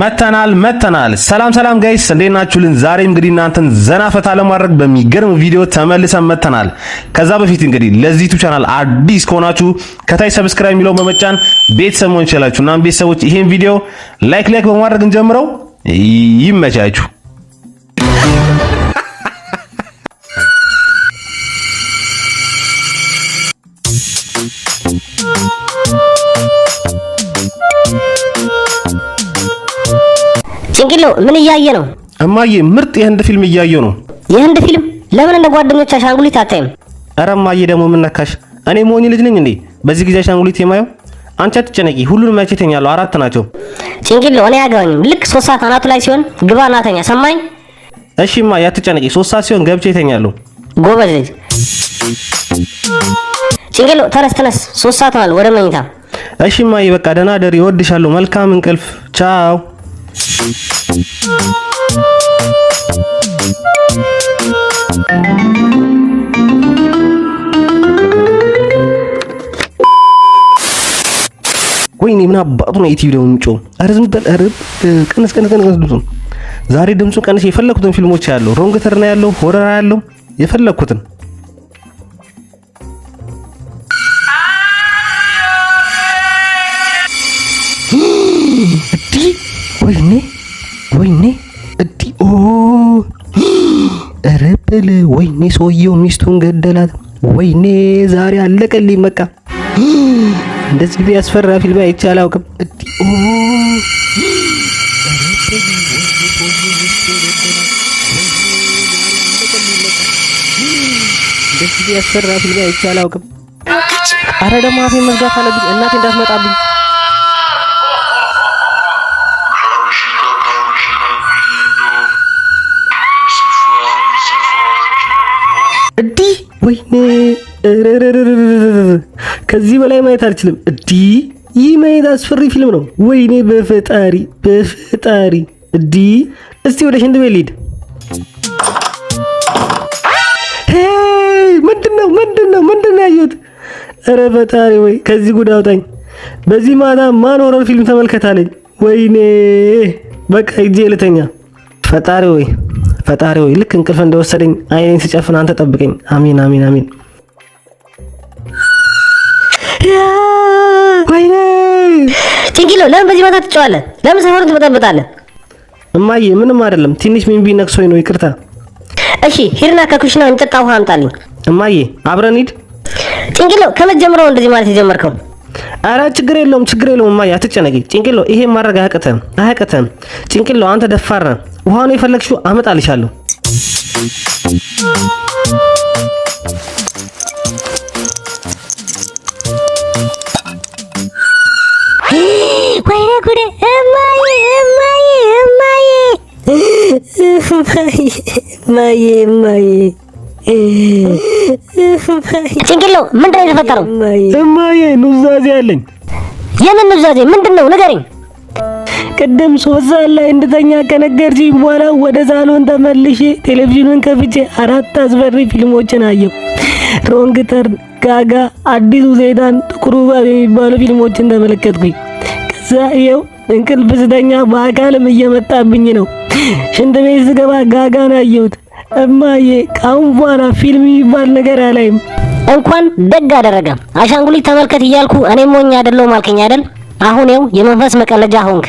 መተናል መተናል። ሰላም ሰላም guys፣ እንዴት ናችሁልን? ዛሬ እንግዲህ እናንተን ዘና ፈታ ለማድረግ በሚገርም ቪዲዮ ተመልሰን መተናል። ከዛ በፊት እንግዲህ ለዚህ YouTube channel አዲስ ከሆናችሁ ከታች subscribe የሚለውን በመጫን ቤተሰብ መሆን ይችላችሁ። እናም ቤተሰቦች ይሄን ቪዲዮ like like በማድረግ እንጀምረው። ይመቻችሁ። ጭንቅሎ ምን እያየ ነው? እማዬ ምርጥ የህንድ ፊልም እያየሁ ነው። የህንድ ፊልም? ለምን እንደ ጓደኞች አሻንጉሊት አታይም? ኧረ እማዬ ደግሞ ምን ነካሽ? እኔ ሞኝ ልጅ ነኝ እንዴ? በዚህ ጊዜ አሻንጉሊት የማየው? አንቺ አትጨነቂ፣ ሁሉንም አይቼ እተኛለሁ። አራት ናቸው። ጭንቅሎ እኔ አያገባኝም። ልክ 3 ሰዓት አናቱ ላይ ሲሆን ግባ እና ተኛ። ሰማኝ? እሺ እማዬ አትጨነቂ፣ 3 ሰዓት ሲሆን ገብቼ እተኛለሁ። ጎበዝ ልጅ። ጭንቅሎ ተነስ ተነስ፣ 3 ሰዓት ሆኗል። ወደ መኝታ። እሺ እማዬ በቃ ደህና ደሪ፣ እወድሻለሁ። መልካም እንቅልፍ። ቻው። ወይኔ ምን አባቱ ነው ኢቲቪ ደግሞ የሚጮህ? ኧረ ዝም በል! ኧረ ቀንስ ቀንስ ቀንስ ድምፁን። ዛሬ ድምፁን ቀንስ። የፈለኩትን ፊልሞች ያለው Wrong Turn ያለው horror ያለው የፈለኩትን። እዲ ወይኔ ወይኔ እዲ ኦ ኧረ በል ወይኔ ሰውየው ሚስቱን ገደላት። ወይኔ ዛሬ አለቀልኝ በቃ። እንደዚህ ጊዜ ያስፈራ ፊልም አይቼ አላውቅም። እዲ ኦ ኧረ በል ወይኔ ሰውየው ሚስቱን ገደላት። ወይኔ ዛሬ አለቀልኝ በቃ። እንደዚህ ጊዜ ያስፈራ ፊልም አይቼ አላውቅም። አረ ደግሞ አፌን መዝጋት አለብኝ፣ እናቴ እንዳትመጣብኝ። እዲ ወይኔ እረረረረረረ ከዚህ በላይ ማየት አልችልም። እዲ ይህ ማየት አስፈሪ ፊልም ነው። ወይኔ በፈጣሪ በፈጣሪ። እዲ እስቲ ወደ ሽንት ቤት ልሂድ። Hey ምንድነው ምንድነው ምንድነው ያየሁት? እረ ፈጣሪ ወይ ከዚህ ጉድ አውጣኝ። በዚህ ማታ ማን horror ፊልም ተመልከታለኝ? ወይኔ በቃ ሂጄ ልተኛ። ፈጣሪ ወይ ፈጣሪ ወይ ልክ እንቅልፍ እንደወሰደኝ አይኔን ስጨፍን አንተ ጠብቀኝ። አሜን አሜን አሜን። ወይኔ ጭንቅሎ ለምን በዚህ ማታ ትጮኻለህ? ለምን ሰፈሩን ትበጠብጣለህ? እማዬ ምንም አይደለም፣ ትንሽ ቢንቢ ነክሶኝ ነው፣ ይቅርታ። እሺ ሂድና ከኩሽና የሚጠጣ ውሃ አምጣልኝ። እማዬ አብረን ሂድ። ጭንቅሎ ከመጀመሪያው እንደዚህ ማለት የጀመርከው? አረ ችግር የለውም ችግር የለውም እማዬ አትጨነቂ። ጭንቅሎ ይሄ ማድረግ አያቅትህም አያቅትህም። ጭንቅሎ አንተ ደፋር ነህ። ውሃ ነው የፈለግሽው፣ አመጣልሻለሁ። ወይኔ ጉዴ! እማዬ እማዬ እማዬ እማዬ እማዬ ጭንቅሎ ምንድን ነው የተፈጠረው? እማዬ ኑዛዜ አለኝ። የምን ኑዛዜ ምንድን ነው ንገረኝ። ቅድም 3 ሰዓት ላይ እንድተኛ ከነገርሽኝ በኋላ ወደ ሳሎን ተመልሼ ቴሌቪዥኑን ከፍቼ አራት አስፈሪ ፊልሞችን አየሁ። Wrong Turn፣ ጋጋ፣ አዲሱ ሰይጣን፣ ጥቁሩ እባብ የሚባሉ ፊልሞችን ተመለከትኩኝ። ከዛ ይኸው እንቅልፍ ስተኛ በአካልም እየመጣብኝ ነው። ሽንት ቤት ስገባ ጋጋን አየሁት። እማዬ ከአሁን በኋላ ፊልም የሚባል ነገር አላይም። እንኳን ደግ አደረገ። አሻንጉሊት ተመልከት እያልኩ እኔ ሞኝ አይደለሁም አልከኝ አይደል? አሁን ይኸው የመንፈስ መቀለጃ ሆንክ።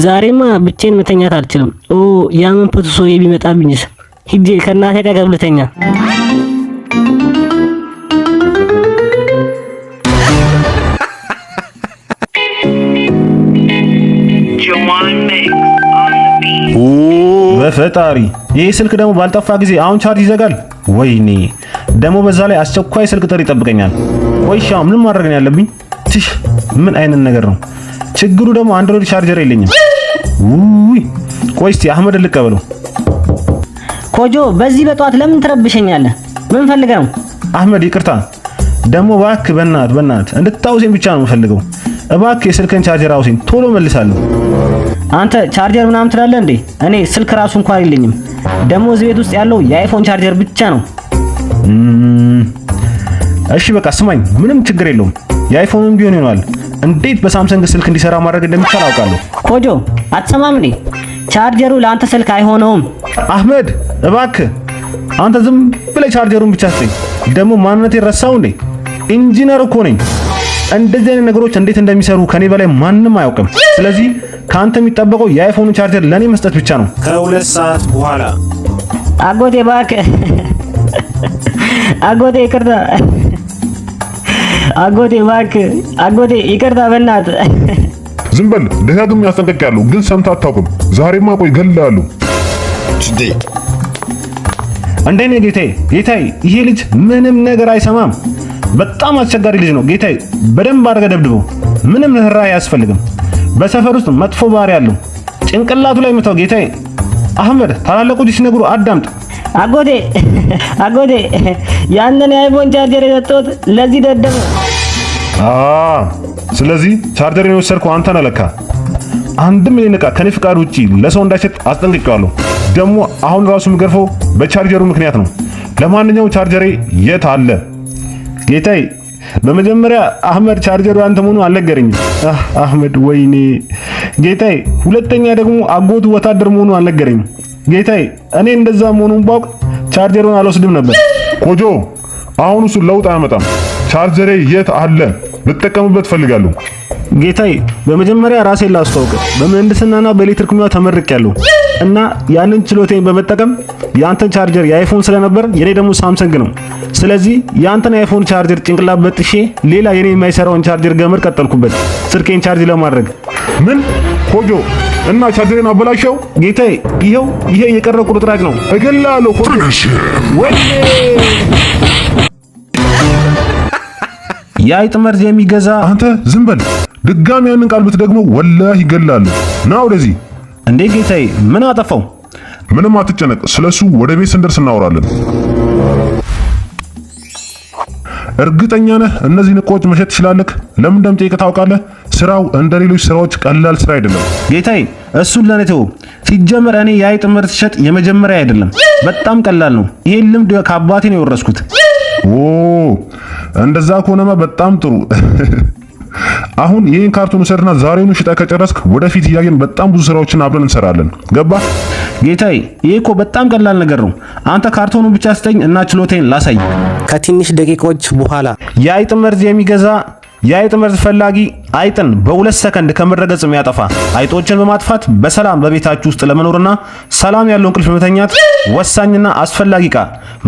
ዛሬማ ብቻዬን መተኛት አልችልም። ኦ ያ መንፈሱ ሰውዬ ቢመጣብኝስ? ሂጄ ከእናቴ አጠገብ ልተኛ። በፈጣሪ ይህ ስልክ ደግሞ ባልጠፋ ጊዜ አሁን ቻርጅ ይዘጋል። ወይኔ ደግሞ በዛ ላይ አስቸኳይ ስልክ ጥሪ ይጠብቀኛል። ቆይ እሺ፣ አሁን ምን ማድረግ ነው ያለብኝ? ትሽ ምን አይነት ነገር ነው? ችግሩ ደግሞ Android charger የለኝም። ውይ ቆይ እስቲ አህመድ ልቀበለው። ኮጆ በዚህ በጠዋት ለምን ትረብሸኛለህ? ምን ፈልገህ ነው? አህመድ ይቅርታ፣ ደግሞ እባክህ በእናትህ በእናትህ እንድታውሰኝ ብቻ ነው የምፈልገው። እባክህ የስልክን ቻርጀር አውሰኝ፣ ቶሎ መልሳለሁ። አንተ ቻርጀር ምናምን ትላለህ እንዴ? እኔ ስልክ ራሱ እንኳን የለኝም። ደግሞ እዚህ ቤት ውስጥ ያለው የ iPhone charger ብቻ ነው። እሺ በቃ ስማኝ፣ ምንም ችግር የለውም። የ iPhone ም ቢሆን ይሆናል። እንዴት በሳምሰንግ ስልክ እንዲሰራ ማድረግ እንደሚቻል አውቃለሁ። ኮጆ አትሰማም እንዴ? ቻርጀሩ ለአንተ ስልክ አይሆነውም። አህመድ እባክህ አንተ ዝም ብለህ ቻርጀሩን ብቻ ስጠኝ። ደግሞ ማንነቴን ረሳው እንዴ? ኢንጂነር እኮ ነኝ። እንደዚህ አይነት ነገሮች እንዴት እንደሚሰሩ ከኔ በላይ ማንም አያውቅም። ስለዚህ ከአንተ የሚጠበቀው የአይፎኑ ቻርጀር ለኔ መስጠት ብቻ ነው። ከ2 ሰዓት በኋላ። አጎቴ እባክህ፣ አጎቴ ይቅርታ፣ አጎቴ እባክህ፣ አጎቴ ይቅርታ በእናትህ። ዝም በል። ደጋግሜ አስጠንቅቄያለሁ፣ ግን ሰምተህ አታውቅም። ዛሬማ ቆይ እገልሃለሁ። Today. እንዴት ነህ ጌታዬ? ጌታዬ፣ ይሄ ልጅ ምንም ነገር አይሰማም። በጣም አስቸጋሪ ልጅ ነው ጌታዬ። በደንብ አድርገህ ደብድበው። ምንም ርህራሄ አያስፈልግም። በሰፈር ውስጥ መጥፎ ባህሪ አለው። ጭንቅላቱ ላይ ምታው ጌታዬ። አህመድ፣ ታላላቆች ሲነግሩ አዳምጥ። አጎቴ፣ አጎቴ፣ ያንን የአይፎን ቻርጀር የሰጠሁት ለዚህ ደደብ ነው። አ ስለዚህ ቻርጀሬን የወሰድከው አንተ ነህ ለካ። አንድም የኔን ዕቃ ከኔ ፍቃድ ውጪ ለሰው እንዳይሸጥ አስጠንቅቄዋለሁ። ደግሞ አሁን ራሱ የምገርፈው በቻርጀሩ ምክንያት ነው። ለማንኛውም ቻርጀሬ የት አለ? ጌታዬ፣ በመጀመሪያ አህመድ ቻርጀሩ ያንተ መሆኑን አልነገረኝም። አህመድ ወይኔ ጌታዬ። ሁለተኛ ደግሞ አጎቱ ወታደር መሆኑን አልነገረኝም። ጌታዬ፣ እኔ እንደዛ መሆኑን ባውቅ ቻርጀሩን አልወስድም ነበር። ኮጆ፣ አሁን እሱ ለውጥ አያመጣም። ቻርጀሬ የት አለ? ልጠቀምበት እፈልጋለሁ። ጌታዬ፣ በመጀመሪያ ራሴን ላስተዋውቅ። በምህንድስናና በኤሌክትሪክ ሙያ ተመርቄያለሁ እና ያንን ችሎታዬን በመጠቀም የአንተን ቻርጀር የአይፎን ስለነበር የኔ ደግሞ ሳምሰንግ ነው። ስለዚህ የአንተን የአይፎን ቻርጀር ጭንቅላት በጥሼ ሌላ የኔ የማይሰራውን ቻርጀር ገመድ ቀጠልኩበት ስልኬን ቻርጅ ለማድረግ። ምን ኮጆ? እና ቻርጀሬን አበላሸው? ጌታዬ፣ ይኸው ይሄ የቀረ ቁርጥራጭ ነው። እገልሃለሁ ኮጆ። ወይኔ! የአይጥ መርዝ የሚገዛ አንተ ዝም በል። ድጋሚ ያንን ቃል ብትደግመው ወላሂ እገልሃለሁ። ና ወደዚህ። እንዴ ጌታዬ፣ ምን አጠፋው? ምንም አትጨነቅ። ስለሱ ወደ ቤት ስንደርስ እናወራለን። እርግጠኛ ነህ እነዚህን እቃዎች መሸጥ ትችላለህ? ለምን እንደምጠይቅህ ታውቃለህ? ስራው እንደ ሌሎች ስራዎች ቀላል ስራ አይደለም። ጌታዬ፣ እሱን ለኔ ተው። ሲጀመር እኔ የአይጥ መርዝ ስሸጥ የመጀመሪያ አይደለም፣ በጣም ቀላል ነው። ይሄን ልምድ ከአባቴ ነው የወረስኩት። ኦ፣ እንደዛ ከሆነማ በጣም ጥሩ። አሁን ይህን ካርቶን ውሰድና ዛሬውኑ ሽጠህ ከጨረስክ ወደፊት እያየን በጣም ብዙ ስራዎችን አብረን እንሰራለን። ገባ? ጌታዬ፣ ይሄ እኮ በጣም ቀላል ነገር ነው። አንተ ካርቶኑን ብቻ ስጠኝ እና ችሎታዬን ላሳይ። ከትንሽ ደቂቃዎች በኋላ። የአይጥ መርዝ የሚገዛ፣ የአይጥ መርዝ ፈላጊ፣ አይጥን በ2 ሰከንድ ከምድረ ገጽ የሚያጠፋ፣ አይጦችን በማጥፋት በሰላም በቤታችሁ ውስጥ ለመኖርና ሰላም ያለው እንቅልፍ ለመተኛት ወሳኝና አስፈላጊ ዕቃ፣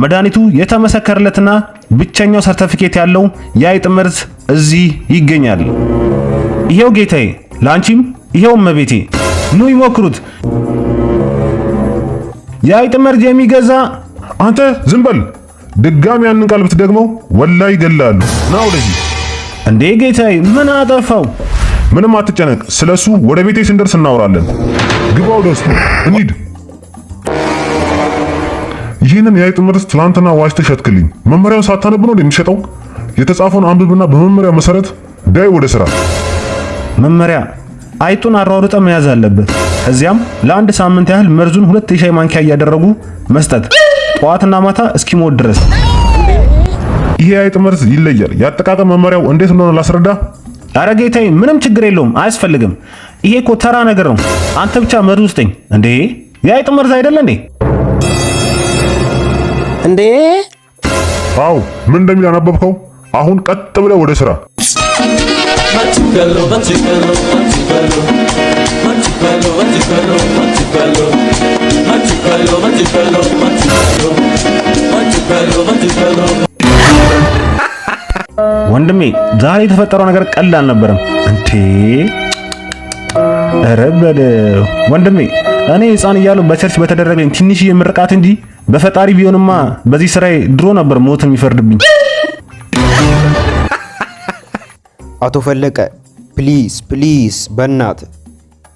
መድኃኒቱ የተመሰከረለትና ብቸኛው ሰርተፊኬት ያለው የአይጥ መርዝ እዚህ ይገኛል። ይሄው ጌታዬ፣ ላንቺም ይሄው እመቤቴ፣ ኑ ይሞክሩት። የአይጥ መርዝ የሚገዛ። አንተ ዝም በል። ድጋሚ ያንን ቃል ብትደግመው ወላሂ እገልሃለሁ። ና ወደዚህ። እንዴ ጌታዬ፣ ምን አጠፋው? ምንም አትጨነቅ። ስለሱ ወደ ቤቴ ስንደርስ እናወራለን። ግባ ወደ ውስጥ እንሂድ። ይህንን የአይጥ መርዝ ትላንትና ዋሽተህ ሸጥክልኝ። መመሪያውን ሳታነብ ነው የሚሸጠው? የተጻፈውን አንብብና በመመሪያው መሰረት ዳይ ወደ ስራ። መመሪያ፣ አይጡን አሯሩጠ መያዝ አለበት። ከዚያም ለአንድ ሳምንት ያህል መርዙን 2 የሻይ ማንኪያ እያደረጉ መስጠት፣ ጠዋትና ማታ እስኪሞት ድረስ። ይሄ የአይጥ መርዝ ይለያል። የአጠቃቀም መመሪያው እንዴት እንደሆነ ላስረዳ። አረ ጌታዬ፣ ምንም ችግር የለውም፣ አያስፈልግም። ይሄ እኮ ተራ ነገር ነው። አንተ ብቻ መርዙ ስጠኝ። እንዴ፣ የአይጥ መርዝ አይደለ እንዴ? እንዴ? አው ምን እንደሚል አነበብከው? አሁን ቀጥ ብለህ ወደ ስራ። Machucalo, machucalo, machucalo. Machucalo, machucalo, machucalo. Machucalo, machucalo, machucalo. Machucalo, machucalo. ወንድሜ፣ ዛሬ የተፈጠረው ነገር ቀላል አልነበረም። እንዴ፣ ኧረ በለው ወንድሜ፣ እኔ ሕፃን እያለሁ በ church በተደረገኝ ትንሽዬ ምርቃት እንጂ በፈጣሪ ቢሆንማ በዚህ ስራዬ ድሮ ነበር ሞት የሚፈርድብኝ። አቶ ፈለቀ፣ please please፣ በእናት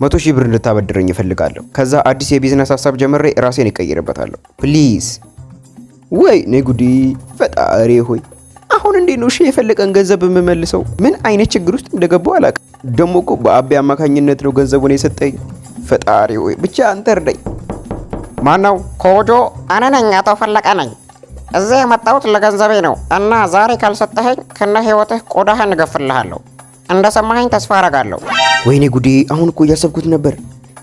100,000 ብር እንድታበድረኝ እፈልጋለሁ። ከዛ አዲስ የቢዝነስ ሀሳብ ጀምሬ ራሴን እቀይርበታለሁ። Please። ወይኔ ጉዴ! ፈጣሪ ሆይ፣ አሁን እንዴት ነው እሺ የፈለቀን ገንዘብ የምመልሰው? ምን አይነት ችግር ውስጥ እንደገባው አላውቅም። ደግሞ እኮ በአቤ አማካኝነት ነው ገንዘቡን የሰጠኝ። ፈጣሪ ሆይ፣ ብቻ አንተ እርዳኝ። ማነው? ኮጆ፣ እኔ ነኝ፣ አቶ ፈለቀ ነኝ። እዚህ የመጣሁት ለገንዘቤ ነው እና ዛሬ ካልሰጠኸኝ ከነ ህይወትህ ቆዳህን እገፍልሃለሁ። እንደሰማኸኝ ተስፋ አረጋለሁ። ወይኔ ጉዴ! አሁን እኮ እያሰብኩት ነበር።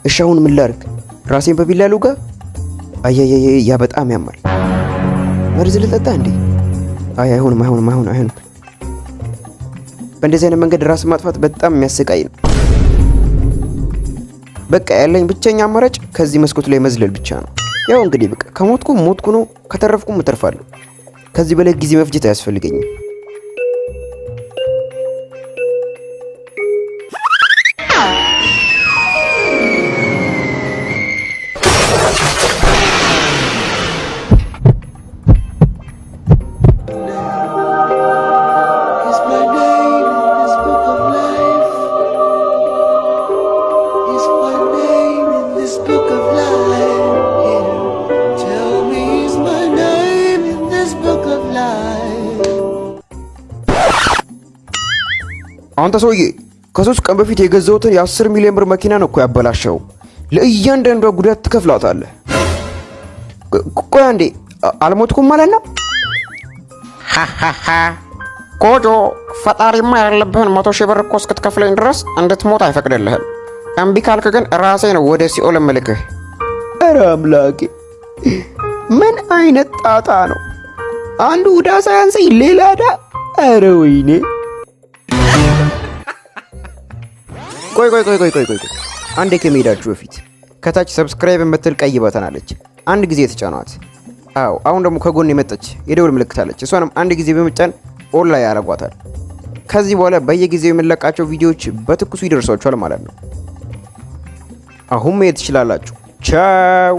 እሺ አሁን ምን ላድርግ? ራሴን በቢላ ልውጋ? አያያያ፣ ያ በጣም ያማል። መርዝ ልጠጣ እንዴ? አይ አይሆንም፣ አይሆንም፣ አይሆንም፣ አይሆንም። በእንደዚህ አይነት መንገድ ራስን ማጥፋት በጣም የሚያሰቃይ ነው። በቃ ያለኝ ብቸኛ አማራጭ ከዚህ መስኮት ላይ መዝለል ብቻ ነው። ያው እንግዲህ በቃ ከሞትኩ ሞትኩ ነው፣ ከተረፍኩም እተርፋለሁ። ከዚህ በላይ ጊዜ መፍጀት አያስፈልገኝም። Is my name in this book of life? Is my name in this book of life? Yeah. Tell me, is my name in this book of life? አንተ ሰውዬ፣ ከ3 ቀን በፊት የገዛሁትን የ10 ሚሊዮን ብር መኪና ነው እኮ ያበላሸኸው። ለእያንዳንዷ ጉዳት ትከፍላታለህ። ቆይ አንዴ፣ አልሞትኩም ማለት ነው? ሃሃሃ፣ ኮጆ፣ ፈጣሪማ ያለብህን 100,000 ብር እኮ እስክትከፍለኝ ድረስ እንድትሞት አይፈቅድልህም። እምቢ ካልክ ግን ራሴ ነው ወደ ሲኦል እምልክህ። ኧረ አምላኬ፣ ምን አይነት ጣጣ ነው? አንዱ ዕዳ ሳያንሰኝ ሌላ ዕዳ። ኧረ ወይኔ! ቆይ ቆይ ቆይ ቆይ ቆይ ቆይ፣ አንዴ ከመሄዳችሁ በፊት ከታች subscribe የምትል ቀይ button አለች። አንድ ጊዜ ተጫኗት። አዎ፣ አሁን ደግሞ ከጎን የመጣች የደወል ምልክት አለች። እሷንም አንድ ጊዜ በመጫን all ላይ ያደርጓታል። ከዚህ በኋላ በየጊዜው የምንለቃቸው ቪዲዮዎች በትኩሱ ይደርሷችኋል ማለት ነው። አሁን መሄድ ትችላላችሁ። ቻው።